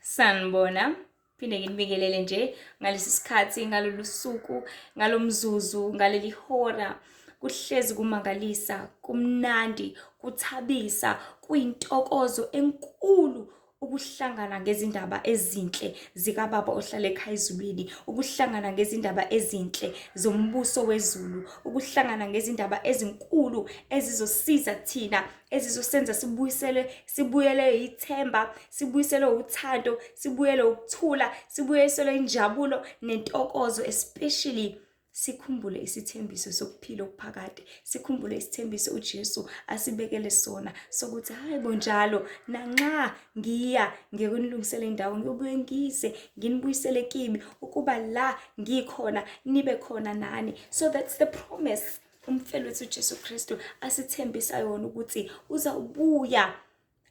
Sanibona. Phinde nginibingelele nje ngalesi sikhathi, ngalolu suku, ngalomzuzu, ngaleli hora. Kuhlezi kumangalisa, kumnandi, kuthabisa, kuyintokozo enkulu ukuhlangana ngezindaba ezinhle zikaBaba ohlala ekhaya ezulwini, ukuhlangana ngezindaba ezinhle zombuso wezulu, ukuhlangana ngezindaba ezinkulu ezizosiza thina, ezizosenza sibuyiselwe, sibuyele ithemba, sibuyiselwe uthando, sibuyele ukuthula, sibuyiselwe injabulo nentokozo, especially sikhumbule isithembiso sokuphila okuphakade, sikhumbule isithembiso uJesu asibekele sona sokuthi hayi bonjalo, nanxa ngiya ngiyokunilungisela indawo, ngiyobuye ngize nginibuyisele kimi, ukuba la ngikhona nibe khona nani. So that's the promise umfeli wethu uJesu Kristu asithembisa yona, ukuthi uzawubuya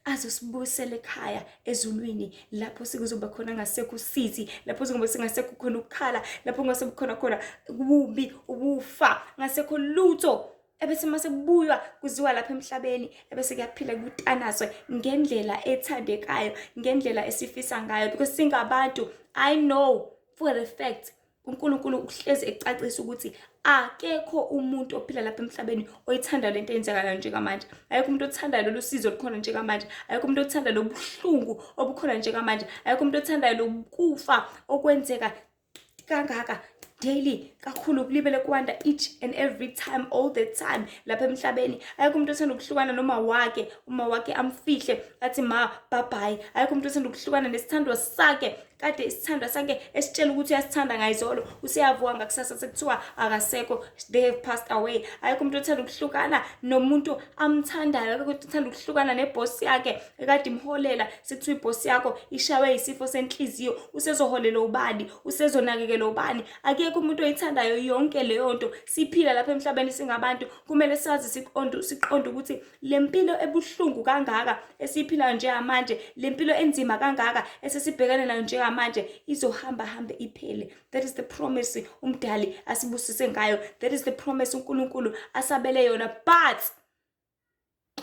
azosibuyisela ekhaya ezulwini, lapho sekuzoba khona ngasekho usizi, lapho singobe singasekho khona ukukhala, lapho kungasekho khona khona ububi, ukufa, ngasekho lutho, ebese mase kubuywa kuziwa lapha emhlabeni, ebese kuyaphila kutanaswe ngendlela ethandekayo, ngendlela esifisa ngayo, because singabantu. I know for a fact uNkulunkulu uhlezi ecacisa ukuthi akekho umuntu ophila lapha emhlabeni oyithanda lento eyenzakalayo njengamanje. Ayekho umuntu othandayo lolu sizo olukhona njengamanje. Ayekho umuntu othandayo lobuhlungu obukhona njengamanje. Ayekho umuntu othandayo lokufa okwenzeka kangaka daily kakhulu, kulibele kwanda each and every time, all the time lapha emhlabeni. Ayekho umuntu othanda ukuhlukana noma wakhe, uma wakhe amfihle athi, "Ma, bye bye." Ayekho umuntu othanda ukuhlukana nesithandwa sakhe, kade isithandwa sakhe esitshela ukuthi uyasithanda ngayizolo, useyavuka ngakusasa sekuthiwa akasekho, they have passed away. Ayekho umuntu othanda ukuhlukana nomuntu amthandayo. Akekho umuntu othanda ukuhlukana nebhosi yakhe ekade imholela, sekuthiwa ibhosi yakho ishawe isifo senhliziyo, usezoholela ubani, usezonakekela ubani? Akekho umuntu oyithandayo yonke leyo nto. Siphila lapha emhlabeni singabantu, kumele sazi, siqonde ukuthi le mpilo ebuhlungu kangaka esiyiphilayo njengamanje, le mpilo enzima kangaka esesibhekene nayo njengamanje, izohamba hambe iphele. That is the promise umdali asibusise ngayo. That is the promise uNkulunkulu asabele yona. But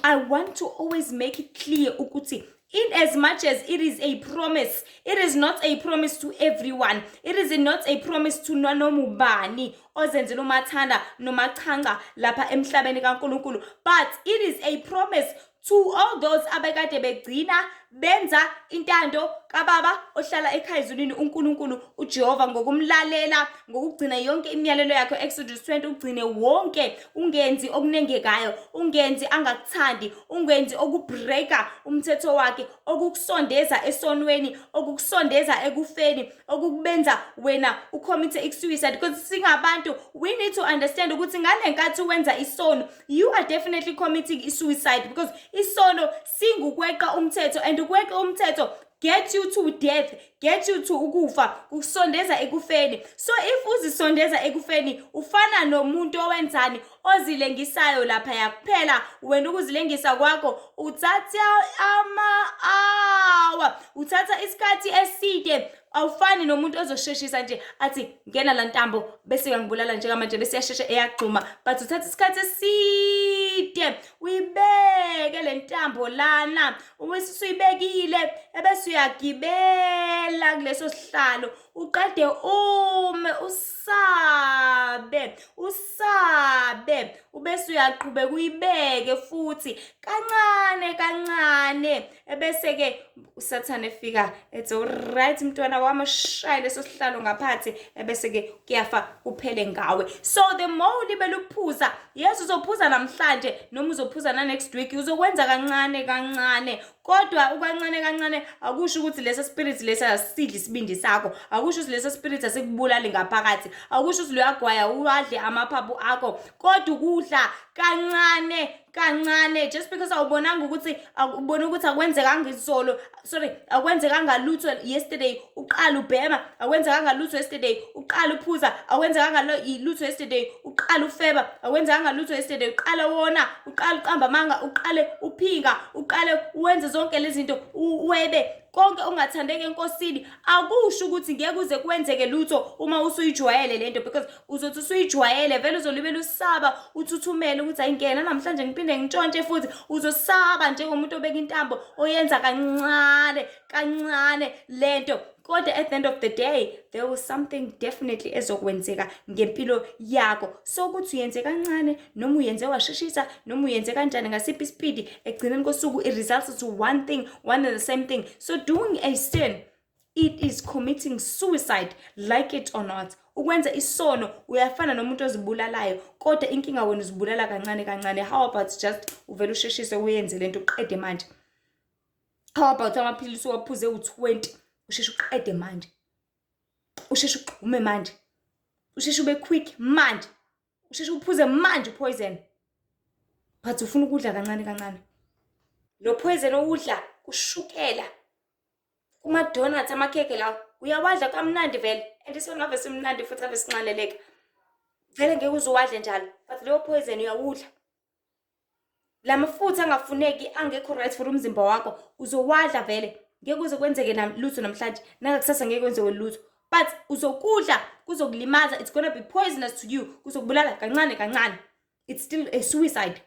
I want to always make it clear ukuthi in as much as it is a promise, it is not a promise to everyone. It is not a promise to nanoma ubani ozenzela umathanda nomachanca lapha emhlabeni kaNkulunkulu, but it is a promise to all those abekade begcina benza intando kaBaba ohlala ekhaya ezulwini, uNkulunkulu uJehova, ngokumlalela, ngokugcina yonke imiyalelo yakhe. Exodus 20, ugcine wonke, ungenzi okunengekayo, ungenzi angakuthandi, ungenzi okubreaka umthetho wakhe, okukusondeza esonweni, okukusondeza ekufeni, okukubenza wena ucommit i-suicide, because singabantu, we need to understand ukuthi ngale nkathi wenza isono, you are definitely committing i-suicide, because isono singukweqa umthetho, and ukweqa umthetho get you to death, get you to ukufa, kusondeza ekufeni. So if uzisondeza ekufeni, ufana nomuntu owenzani? Ozilengisayo laphaya. Kuphela wena ukuzilengisa kwakho uthatha ama-hour, uthatha isikhathi eside. Awufani nomuntu ozosheshisa nje athi, "Ngena la ntambo bese uyangibulala njengamanje," bese iyashesha eyagxuma, but uthatha isikhathi eside uyibeke le ntambo lana, ubese usuyibekile, ebese uyagibela kuleso sihlalo, uqede ume, usabe, usabe, ubese uyaqhubeka uyibeke futhi kancane kancane, ebese-ke uSathane efika ethi, "Alright, mntwana wami," ashaye leso sihlalo ngaphansi, ebese-ke kuyafa, kuphele ngawe. So the more ulibele ukuphuza, yes, uzophuza namhlanje noma uzophuza na-next week, uzokwenza kancane kancane, kodwa ukancane kancane akusho ukuthi leso spirit lesi asidli isibindi sakho, akusho ukuthi leso spirit asikubulali ngaphakathi, akusho ukuthi loyagwaya uwadle amaphaphu akho, kodwa ukudla kancane kancane. Just because awubonanga ukuthi, awubona ukuthi akwenzekanga izolo, sorry, akwenzekanga lutho yesterday uqala ubhema, akwenzekanga lutho yesterday uqala uphuza, akwenzekanga lutho yesterday uqala ufeba, akwenzekanga lutho yesterday uqala wona, uqala uqamba amanga, uqale uphinga, uqale wenze zonke lezi zinto, webe. Konke okungathandeki eNkosini akusho ukuthi ngeke kuze kwenzeke lutho uma usuyijwayele lento, because uzothi usuyijwayele vele uzolibela usaba, uthuthumele ukuthi ayingena namhlanje ngiphinde ngintshontshe futhi. Uzosaba njengomuntu obeka intambo oyenza kancane kancane lento, kodwa at the end of the day there was something definitely ezokwenzeka ngempilo yakho. So ukuthi uyenze kancane noma uyenze washeshisa noma uyenze kanjani, ngasiphi isipidi, ekugcineni kosuku it results to one thing, one and the same thing. So doing a sin, it is committing suicide, like it or not. Ukwenza isono uyafana nomuntu ozibulalayo, kodwa inkinga wena uzibulala kancane kancane. How about just uvele usheshise, uyenze lento, uqede manje? How about amaphilisi uwaphuze u-20, usheshe uqede manje, usheshe ugqume manje, usheshe ube quick manje, usheshe uphuze manje upoison, but ufuna ukudla kancane kancane? Lo poison owudla kushukela, kuma-donuts, amakhekhe lawo uyawadla kamnandi vele, and isona ave simnandi futhi ave sinxaneleka vele, ngeke uze uwadle njalo, but leyo poison uyawudla. La mafutha angafuneki, angekho right for umzimba wakho, uzowadla vele, ngeke kuze kwenzeke lutho namhlanje, nangakusasa ngeke kwenziwe lutho, but uzokudla, kuzokulimaza. It's gonna be poisonous to you, kuzokubulala kancane kancane. It's still a suicide.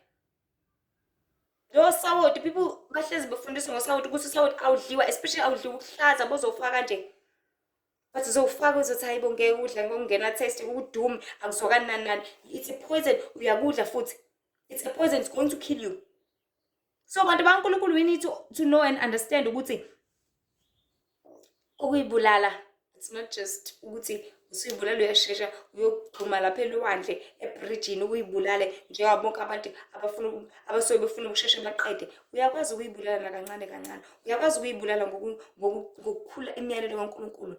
Lo sawoti, people bahlezi befundiswa ngosawoti ukuthi usawoti awudliwa, especially awudliwa ukuhlaza, bozofaka nje, but uzowufaka, uzothi hayibo, ngeke udla ngokungena taste, ukudumi akuzwakani, nani nani. It's a poison, uyakudla futhi. It's a poison, it's going to kill you. So bantu bakaNkulunkulu, we need to know and understand ukuthi ukuyibulala, it's not just ukuthi usuyibulala uyashesha uyogxuma lapha elwandle ebridgini ukuyibulale njengabo bonke abantu abafuna abasuke befuna ukusheshe baqede. Uyakwazi ukuyibulala nakancane kancane. Uyakwazi ukuyibulala ngokukhula imiyalelo kaNkulunkulu,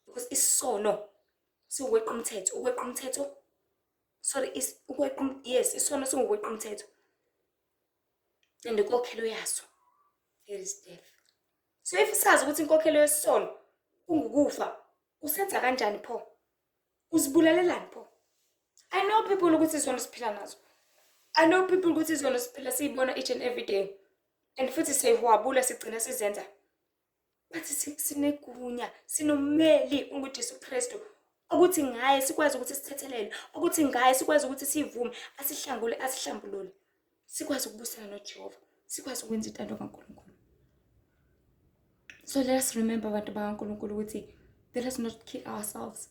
because isono siwukweqa umthetho, ukweqa umthetho, sorry, ukweqa, yes, isono siwukweqa umthetho and inkokhelo yaso, it is death. So if sazi ukuthi inkokhelo yesono kungukufa, usenza kanjani pho? Uzibulalelani pho? I know people ukuthi izono siphila nazo. I know people ukuthi izono siphila siyibona each and every day and futhi siyayihwabula, sigcina sizenza, but sinegunya, sinommeli unguJesu Kristu, ukuthi ngaye sikwazi ukuthi sithethelele, ukuthi ngaye sikwazi ukuthi sivume, asihlangule, asihlambulule, sikwazi ukubusana noJehova, sikwazi ukwenza intando kaNkulunkulu. So let us remember, abantu bakaNkulunkulu, ukuthi let us not kill ourselves.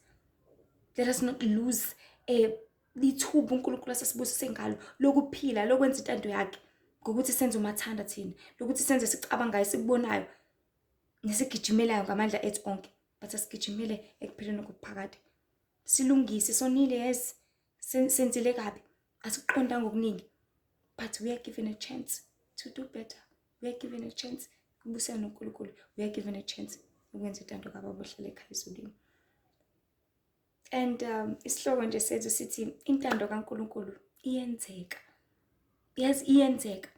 Let us not lose lithuba uNkulunkulu asesibusise ngalo lokuphila, lokwenza intando yakhe, ngokuthi senze umathanda thina, lokuthi senze sicabangayo, sikubonayo nesigijimelayo ngamandla ethu onke, but asigijimele ekuphileni okuphakade. Silungise, sonile, yes, senzile kabi, asikuqondanga okuningi, but we are given a chance to do better. We are given a chance ukubusana noNkulunkulu. We are given a chance ukwenza intando kaBaba ohlala ekhaya ezulwini. And isihloko nje sethu sithi intando kaNkulunkulu iyenzeka. Yes, iyenzeka.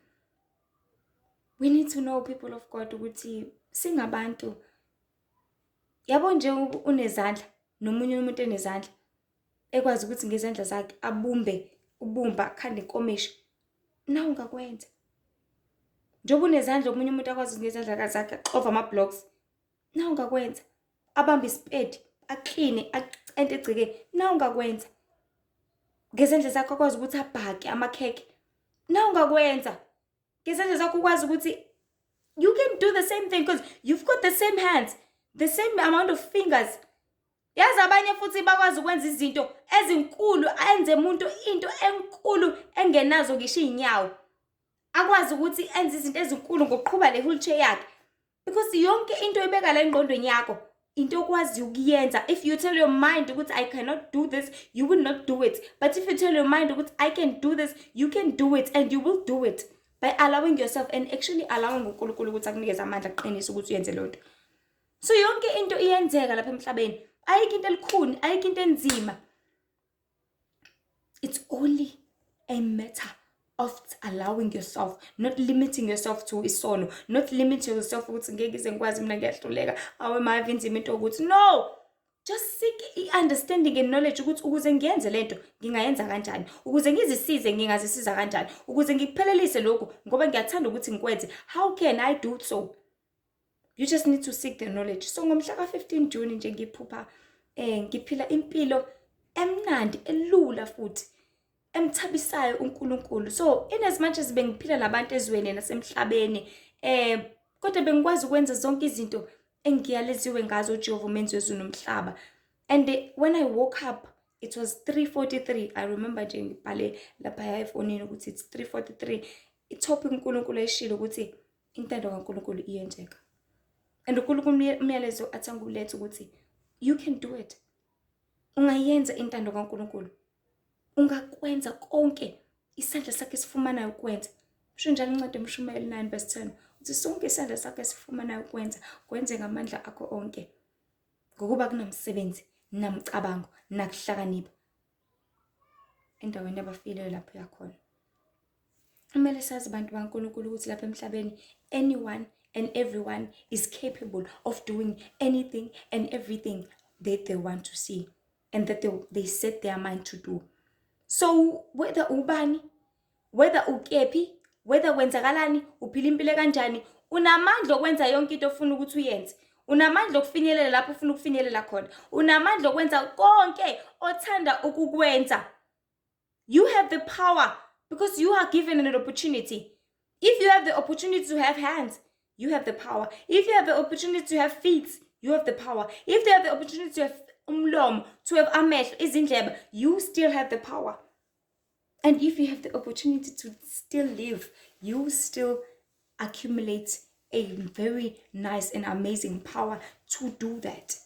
We need to know, people of God, ukuthi singabantu, yabo, nje unezandla nomunye umuntu enezandla, ekwazi ukuthi ngezandla zakhe abumbe ubumba, akhande inkomishi, nawe ungakwenza. Njengoba unezandla, omunye umuntu akwazi ukuthi ngezandla zakhe axove ama-blocks, nawe ungakwenza. Abambe isipedi, akline, acente egcekeni, nawe ungakwenza. Ngezandla zakho akwazi ukuthi abhake amakhekhe, nawe ungakwenza. Ngezandla zakho ukwazi ukuthi you can do the same thing because you've got the same hands, the same amount of fingers. Yazi, abanye futhi bakwazi ukwenza izinto ezinkulu, enze umuntu into enkulu engenazo ngisho iy'nyawo, akwazi ukuthi enze izinto ezinkulu ngokuqhuba le wheelchair yakhe, because yonke into oyibeka la engqondweni yakho, into okwaziyo ukuyenza. If you tell your mind ukuthi "I cannot do this," you will not do it, but if you tell your mind ukuthi "I can do this," you can do it and you will do it by allowing yourself and actually allowing uNkulunkulu ukuthi akunikeze amandla aqinise ukuthi uyenze leyo nto. So yonke into iyenzeka lapha emhlabeni. Ayikho into elikhuni, ayikho into enzima. It's only a matter of allowing yourself, not limiting yourself to isono, not limiting yourself ukuthi ngeke ngize ngikwazi mina, ngiyahluleka, awe mave inzima into ukuthi no. Just seek i-understanding and knowledge ukuthi ukuze ngiyenze lento ngingayenza kanjani, ukuze ngizisize ngingazisiza kanjani, ukuze ngikuphelelise lokhu ngoba ngiyathanda ukuthi ngikwenze, how can I do so? You just need to seek the knowledge. So ngomhla ka-15 June nje ngiphupha ngiphila impilo emnandi, elula futhi emthabisayo uNkulunkulu. So in as much as bengiphila nabantu ezweni nasemhlabeni, kodwa bengikwazi ukwenza zonke izinto engiyaleziwe ngazo uJehova umenzi wezulu nomhlaba. And when I woke up, it was 3:43. I remember nje ngibhale lapha efonini ukuthi it's 3:43. I-topic uNkulunkulu ayishilo ukuthi intando kaNkulunkulu iyenzeka. And uNkulunkulu umyalezo athi angikulethe ukuthi you can do it. Ungayenza intando kaNkulunkulu. Ungakwenza konke isandla sakhe esifumanayo ukwenza. Usho njalo incwadi yoMshumayeli 9 verse 10. Uthi sonke isandla sakho esifumanayo ukwenza, kwenze ngamandla akho onke. Ngokuba kunamsebenzi, namcabango, nakuhlakanipha endaweni yabafileyo lapho yakhona. Kumele sazi bantu baNkulunkulu ukuthi lapha emhlabeni anyone and everyone is capable of doing anything and everything that they want to see and that they set their mind to do. So whether ubani, whether ukephi, whether kwenzakalani, uphila impilo kanjani, unamandla okwenza yonke into ofuna ukuthi uyenze. Unamandla okufinyelela lapho ufuna ukufinyelela khona. Unamandla okwenza konke othanda ukukwenza. You have the power because you are given an opportunity. If you have the opportunity to have hands, you have the power. If you have the opportunity to have feet, you have the power. If you have the opportunity to have umlomo, to have amehlo, izindlebe, you still have the power. And if you have the opportunity to still live, you still accumulate a very nice and amazing power to do that.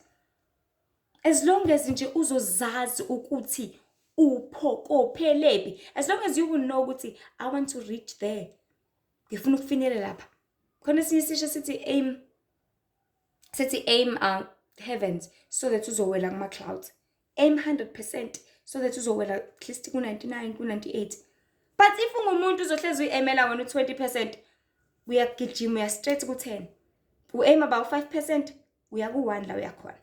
As long as nje uzozazi ukuthi uphokophelephi, as long as you will know ukuthi I want to reach there, ngifuna ukufinyelela lapha. Khona esinye isisho sithi aim, sithi aim heavens so that uzowela kuma clouds. Aim 100% so that uzowela at least ku 99, ku 98. But if ungumuntu uzohlezi uyi-aimela wena u-20%, uyagijima uya straight ku-10. U-aim about 5%, uya ku-1 la uyakhona.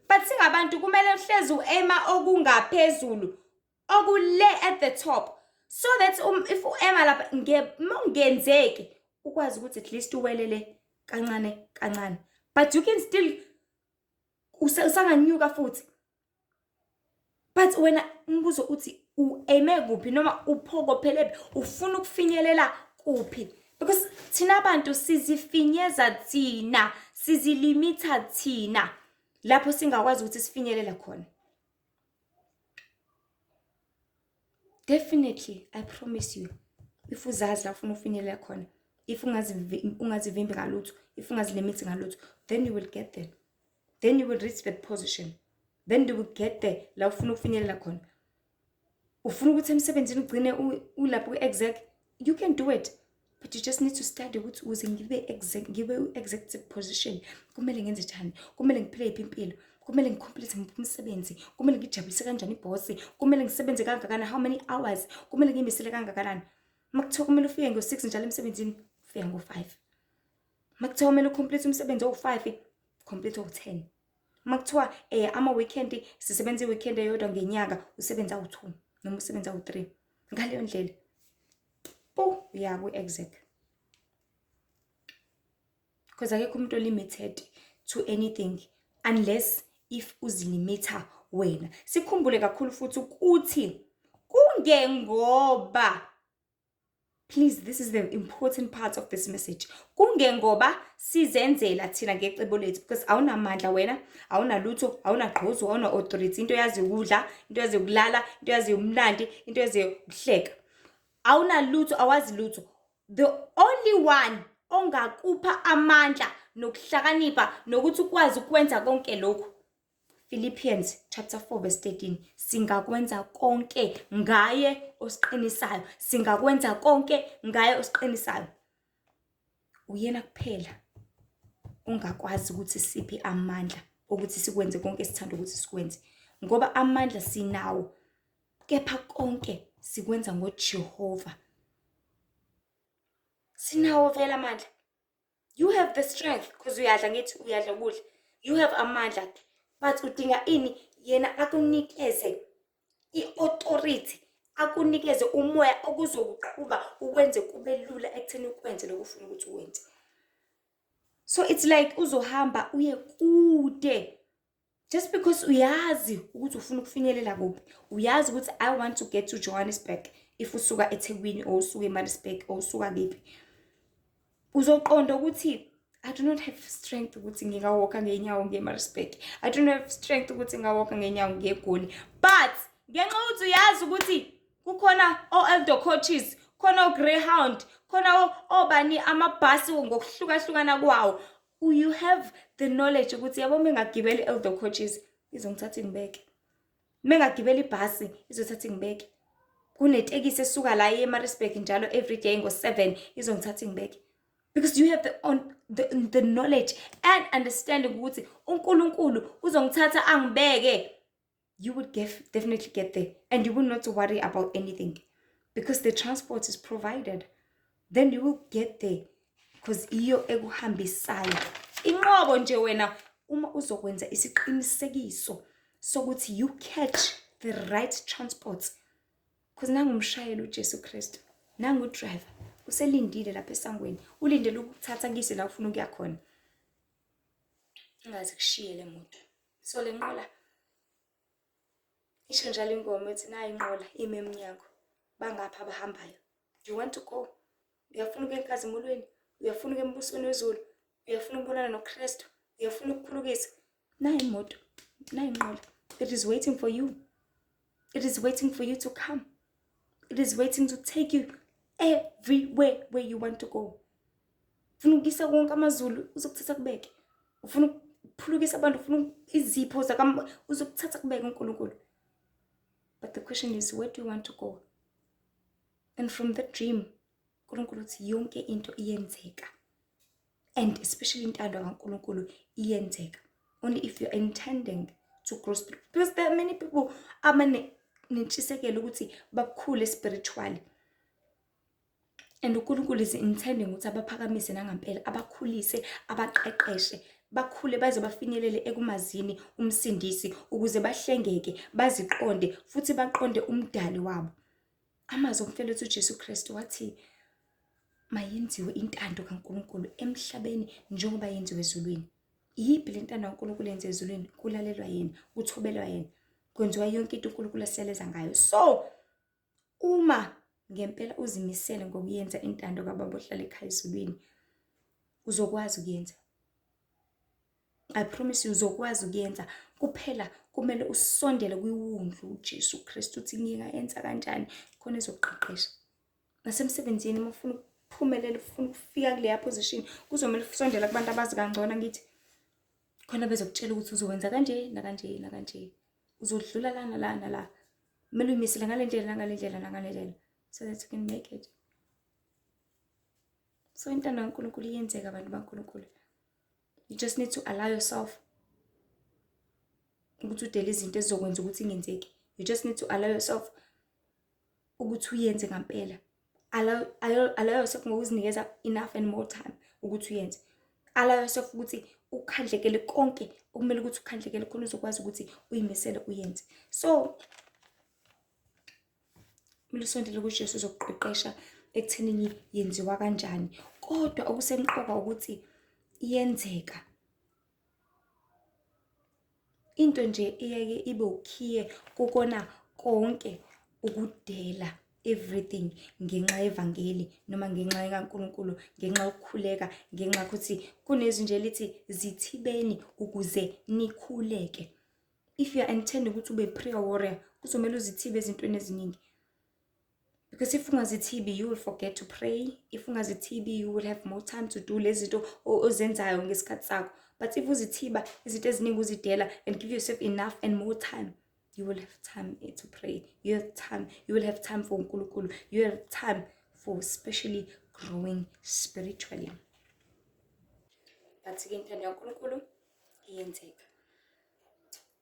But singabantu kumele uhlezi u-aima okungaphezulu, okule at the top, so that if u-aima lapha mawungenzeki ukwazi ukuthi at least uwelele kancane kancane, but you can still usanganyuka futhi. But wena umbuzo uthi u-aime kuphi noma uphokophelephi, ufuna ukufinyelela kuphi? Because thina abantu sizifinyeza thina, sizilimitha thina lapho singakwazi ukuthi sifinyelele khona. Definitely, I promise you, if uzazi la ufuna ufinyelela khona, if ungazivimbi ngalutho, if ungazilimithi ngalutho, then you will get there. Then you will reach that position. Then you will get there la ufuna ukufinyelela khona. Ufuna ukuthi emsebenzini ugcine ulapho ku-exec, you can do it. But you just need to study ukuthi ukuze ngibe exec, ngibe u-executive position, kumele ngenze njani, kumele ngiphile yiphi impilo, kumele ngicomplete ngiphi umsebenzi, kumele ngijabulise kanjani ibhosi, kumele ngisebenze kangakanani, how many hours, kumele ngiyimisele kangakanani. Uma kuthiwa kumele ufike ngo-6 njalo emsebenzini, ufika ngo-5. Uma kuthiwa kumele ucomplete umsebenzi owu-5, complete owu-10. Uma kuthiwa ama-weekend sisebenza i-weekend eyodwa ngenyanga, usebenza awu-2 noma usebenza awu-3. Ngaleyo ndlela pu uya kwi-exec. Because akekho umuntu limited to anything unless if uzilimitha wena. Sikhumbule kakhulu futhi ukuthi kungengoba, please, this is the important part of this message, kungengoba sizenzela thina ngecebo lethu, because awunamandla wena, awunalutho, awunagqozi, awuna authority. Into yazi ukudla, into yazi ukulala, into yazi umnandi, into yazi ukuhleka, awunalutho, awazi lutho. The only one ongakupha amandla nokuhlakanipha nokuthi ukwazi ukwenza konke lokhu, Philippians chapter 4 verse 13, singakwenza konke ngaye osiqinisayo, singakwenza konke ngaye osiqinisayo. Uyena kuphela ongakwazi ukuthi siphe amandla ukuthi sikwenze konke esithanda ukuthi sikwenze, ngoba amandla sinawo, kepha konke sikwenza ngoJehova. Sinawo vele amandla. You have the strength because uyadla, ngithi uyadla ukudla. You have amandla, but udinga ini? Yena akunikeze i-authority, akunikeze umoya okuzokuqhuba ukwenze kube lula ekutheni ukwenze lokhu ufuna ukuthi ukwenze. So it's like uzohamba uye kude just because uyazi ukuthi ufuna ukufinyelela kuphi. Uyazi ukuthi I want to get to Johannesburg if usuka eThekwini or usuka eMaritzburg or usuka kephi. Uzoqonda ukuthi I do not have strength ukuthi ngingawalka ngeenyawo ngiye eMaritzburg. I do not have strength ukuthi ngingawalka ngeenyawo ngiye eGoli. But ngenxa yokuthi uyazi ukuthi kukhona o-Eldo Coaches, khona o-Greyhound, khona obani amabhasi ngokuhlukahlukana kwawo. You have the knowledge ukuthi yabo mengagibela i-Eldo Coaches izongithatha ingibeke. Mengagibela ibhasi izothatha ingibeke. Kunetekisi esuka la iye eMaritzburg njalo everyday ngo-7 izongithatha ingibeke. Because you have the knowledge and understanding ukuthi uNkulunkulu uzongithatha angibeke. You would definitely get there and you will not worry about anything because the transport is provided. Then you will get there because iyo ekuhambisayo. Inqobo nje wena uma uzokwenza isiqinisekiso sokuthi you catch the right transport. Because nangumshayeli uJesu Kristu, nangu driver uselindile lapha esangweni, ulindele ukukuthatha kuyise la ufuna ukuya khona. Ingaze kushiye le moto. So le nqola isho njalo ingoma ethi nayi inqola ime emnyango, bangapha abahambayo. Do you want to go? Uyafuna ukuya enkazimulweni? Uyafuna ukuya embusweni wezulu? Uyafuna ukubonana noKristu? Uyafuna ukuphulukisa? Nayi imoto, nayi inqola. It is waiting for you. It is waiting for you to come. It is waiting to take you everywhere where you want to go. Ufuna ukuyisa konke amaZulu, uzokuthatha kubeke. Ufuna ukuphulukisa abantu, ufuna izipho zakam, uzokuthatha kubeke uNkulunkulu. But the question is, where do you want to go? And from that dream, uNkulunkulu uthi yonke into iyenzeka. And especially intando kaNkulunkulu iyenzeka. Only if you're intending to grow spiritually. Because there are many people abane nentshisekelo ukuthi bakhule spiritually. And uNkulunkulu is intending ukuthi abaphakamise nangampela, abakhulise, abaqeqeshe, bakhule baze bafinyelele ekumazini umsindisi ukuze bahlengeke, baziqonde futhi baqonde umdali wabo. Amazwi omfelo wethu uJesu Kristu wathi mayenziwe intando kaNkulunkulu emhlabeni njengoba yenziwe ezulwini. Iyiphi le ntando kaNkulunkulu yenziwe ezulwini? Kulalelwa yena, kuthobelwa yena, kwenziwa yonke into uNkulunkulu asiyaleza ngayo. So uma ngempela uzimisele ngokuyenza intando kaBaba ohlala ekhaya ezulwini, uzokwazi ukuyenza. I promise you, uzokwazi ukuyenza. Kuphela kumele usondele kwiwundlu uJesu Kristu uthi ngingayenza kanjani khona ezokuqeqesha. Nasemsebenzini uma ufuna ukuphumelela, ufuna ukufika kuleya position, kuzomele usondele kubantu abazi kangcono ngithi khona bezokutshela ukuthi uzowenza kanje nakanje nakanje. Uzodlula la nala nala. Kumele uyimisele ngale ndlela nangale ndlela nangale ndlela so that you can make it. So intando kaNkulunkulu iyenzeka, abantu baNkulunkulu. You just need to allow yourself ukuthi udele izinto ezizokwenza ukuthi ingenzeki. You just need to allow yourself ukuthi uyenze ngampela. Allow yourself ngokuzinikeza enough and more time ukuthi uyenze. Allow yourself ukuthi ukhandlekele konke okumele ukuthi ukhandlekele khona uzokwazi ukuthi uyimisele uyenze. So kumele usondele kuJesu uzokuqeqesha ekuthenini yenziwa kanjani. Kodwa okusemqoka ukuthi iyenzeka. Into nje iyeke ibe ukhiye kukona konke ukudela everything ngenxa yevangeli noma ngenxa kaNkulunkulu, ngenxa yokukhuleka, ngenxa yokuthi kunezwi nje lithi zithibeni ukuze nikhuleke. If you are intending ukuthi ube prayer warrior, kuzomele uzithibe ezintweni eziningi. Because if ungazithibi, you will forget to pray. If ungazithibi, you will have more time to do lezi zinto ozenzayo ngesikhathi sakho. But if uzithiba izinto eziningi uzidela and give yourself enough and more time, you will have time to pray. You have time. You will have time for uNkulunkulu. You have time for especially growing spiritually. But ke intando kaNkulunkulu iyenzeka.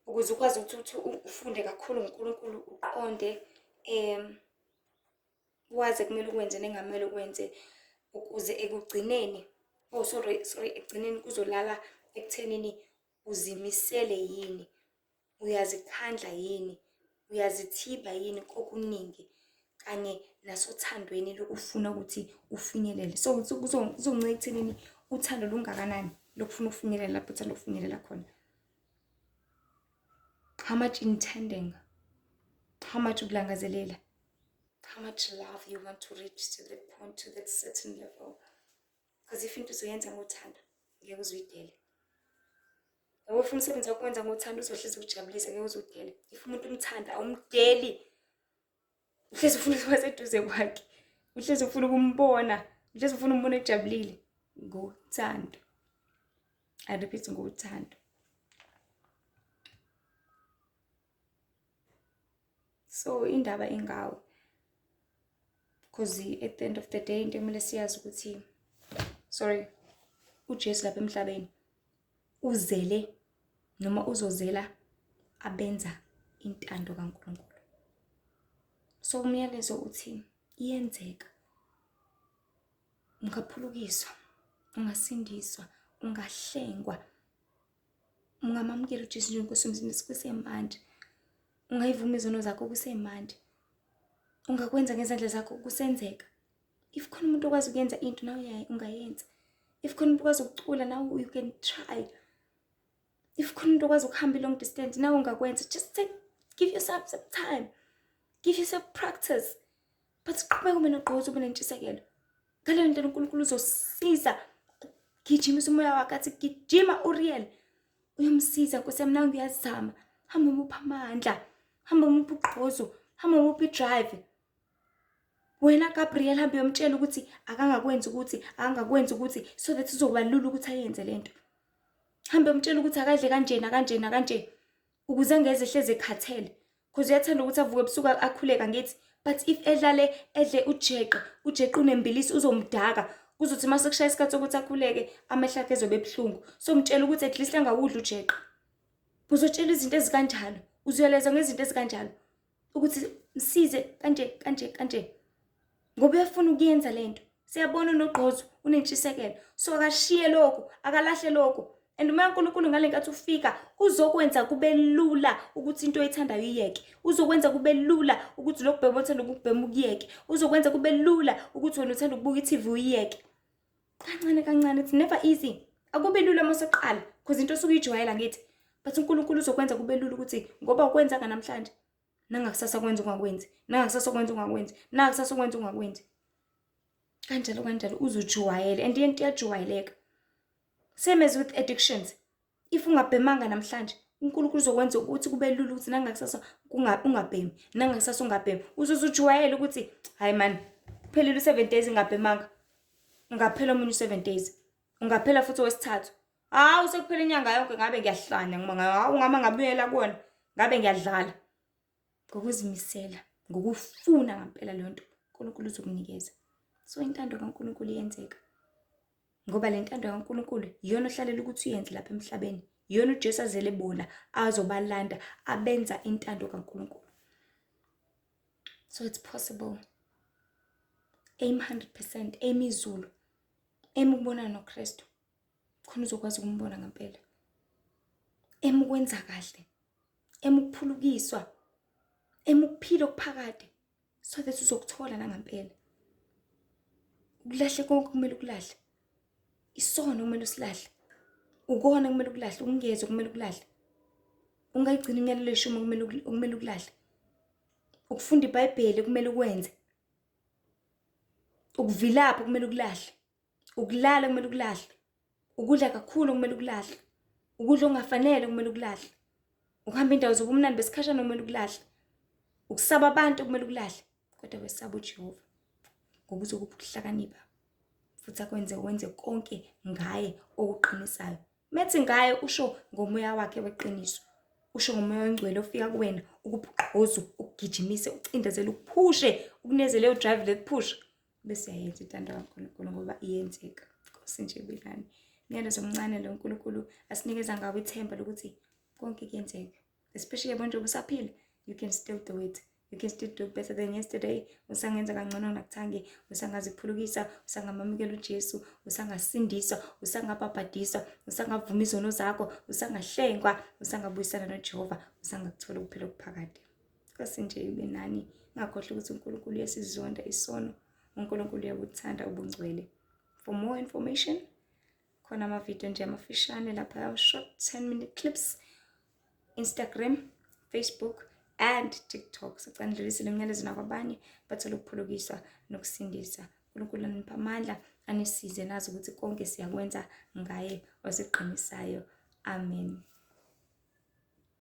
Ukuze ukwazi ukuthi ufunde kakhulu ngoNkulunkulu, uqonde wazi ekumele ukwenze nengamele ukwenze ukuze ekugcineni, oh sorry sorry, ekugcineni kuzolala ekuthenini uzimisele yini, uyazikhandla yini, uyazithiba yini kokuningi kanye nasothandweni lokufuna ukuthi ufinyelele. So kuzoncika ekuthenini Uthando lungakanani lokufuna ukufinyelela lapho uthanda ukufinyelela khona? How much intending? How much ukulangazelela? How much love you want to reach to that point, to that certain level? Because if into uzoyenza ngothando, ngeke uze uyidele. Yabo, ufuna umsebenzi wakho wenza ngothando, uzohlezi ukujabulisa, ngeke uze udele. If umuntu umthanda, awumdeli. Uhlezi ufuna ukuba seduze kwakhe, uhlezi ufuna ukumbona, uhlezi ufuna umbona ejabulile. Ngothando, I repeat, ngothando. So indaba ingawe, because at the end of the day, into ekumele siyazi ukuthi, sorry, uJesu lapha emhlabeni uzele noma uzozela abenza intando kaNkulunkulu. So umyalezo uthi iyenzeka, ungaphulukiswa, ungasindiswa, ungahlengwa, ungamamukela uJesu njengenkosi yomsindisi kusemanje, ungayivuma izono zakho kusemanje, ungakwenza ngezandla zakho kusenzeka. If khona umuntu okwazi ukuyenza into, nawe ungayenza. If khona umuntu okwazi ukucula, nawe you can try. If khona umuntu okwazi ukuhamba i-long distance, nawe ungakwenza. Just take, give yourself some time, give yourself practice, but qhubeka ube nogqozi, ube nentshisekelo. Ngaleyo ndlela uNkulunkulu uzosiza, gijimisa umoya wakhe, athi gijima Uriel, uyomsiza. Nkosi yami, nangu uyazama, hamba umupha amandla, hamba umupha ugqozo, hamba umupha i-drive. Wena Gabriel, hamba uyomtshela ukuthi akangakwenzi ukuthi, akangakwenzi ukuthi, so that uzoba lula ukuthi ayenze lento. Hamba uyomtshela ukuthi akadle kanjena kanjena kanje, ukuze angeze hleze ekhathele, because uyathanda ukuthi avuke ebusuku akhuleka ngithi. But if edlale, edle ujeqe, ujeqe unembilisi, uzomdaka, kuzothi uma sekushaya isikhathi sokuthi akhuleke, amehlo akhe ezobe ebuhlungu. So mtshela ukuthi at least angawudli ujeqe. Uzotshela izinto ezikanjalo, uzoyaleza ngezinto ezikanjalo ukuthi msize kanje kanje kanje, ngoba uyafuna ukuyenza lento. Siyabona unogqozo, unentshisekelo, so akashiye lokhu, akalahle lokhu. And uma uNkulunkulu ngale nkathi ufika, uzokwenza kube lula ukuthi into oyithandayo uyiyeke, uzokwenza kube lula ukuthi lokhu bhema othanda ukubhema ukuyeke, uzokwenza kube lula ukuthi wena uthanda ukubuka i-TV uyiyeke, kancane kancane. It's never easy, akubi lula uma useqala, because into osuke uyijwayela ngithi. But uNkulunkulu uzokwenza kube lula ukuthi ngoba ukwenzanga namhlanje, nangakusasa kwenza ungakwenzi, nangakusasa kwenza ungakwenzi, nangakusasa kwenza ungakwenzi, kanjalo kanjalo, uzujwayele. And into iyajwayeleka, same as with addictions. If ungabhemanga namhlanje, uNkulunkulu uzokwenza ukuthi kube lula ukuthi nangakusasa ungabhemi, nangakusasa ungabhemi, uzuzujwayele ukuthi hayi man, kuphelile u-7 days ngingabhemanga. Ungaphela omunye u-7 days, ungaphela futhi owesithathu, hawu, sekuphela inyanga yonke, ngabe ngiyahlanya ngoba hawu, ngama ngabuyela kuwona, ngabe ngiyadlala. Ngokuzimisela, ngokufuna ngampela leyo nto, uNkulunkulu uzokunikeza. So intando kaNkulunkulu iyenzeka, ngoba le ntando kaNkulunkulu iyona ohlalela ukuthi uyenze lapha emhlabeni, iyona uJesu azele bona azobalanda abenza intando kaNkulunkulu. So it's possible. Aim 100%, aim izulu, aim ukubonana noKristu khona uzokwazi ukumbona ngempela, aim ukwenza kahle, aim ukuphulukiswa, aim ukuphila okuphakade, so that uzokuthola nangampela. Ukulahle konke kumele ukulahle, isono kumele usilahle, ukona kumele ukulahle, ukungezwa kumele ukulahle, ungayigcina imiyalelo yeshumi kumele ukulahle, ukufunda iBhayibheli kumele ukwenze, ukuvilapha kumele ukulahle, ukulala kumele ukulahle, ukudla kakhulu kumele ukulahle, ukudla okungafanele kumele ukulahle, ukuhamba indawo zobumnandi besikhashana kumele ukulahle, ukusaba abantu kumele ukulahle, kodwa wesaba uJehova, ngoba uzokupha ukuhlakanipha futhi akwenze wenze konke ngaye okuqinisayo. Methi ngaye, usho ngomoya wakhe weqiniso, usho ngomoya ongcwele ofika kuwena ukupha ugqozu, ukugijimise, ucindezele, ukuphushe, ukunikeze leyo drive, le push, bese uyayenza intando kaNkulunkulu, ngoba iyenzeka. Nkosi nje bilani myalezo omncane lo uNkulunkulu asinikeza ngawo ithemba lokuthi konke kuyenzeka, especially yabo njengoba usaphila, you can still do it, you can still do better than yesterday. Usangenza kangcono nakuthange, usangaziphulukisa, usangamamukela uJesu, usangasindiswa, usangabhabhadiswa, usangavuma izono zakho, usangahlengwa, usangabuyisana noJehova, usangakuthola ukuphila okuphakade. Nkosi nje ibe nani. Ngakhohlwa ukuthi uNkulunkulu uyasizonda isono, uNkulunkulu uyabuthanda ubungcwele. For more information Khona amavidiyo nje amafishane lapha, short 10-minute clips. Instagram, Facebook and TikTok. Sicela nidlulisele umyalezo nakwabanye bathole ukuphulukiswa nokusindisa. uNkulunkulu aniphe amandla, anisize nazi ukuthi konke siyakwenza ngaye osiqinisayo. Amen.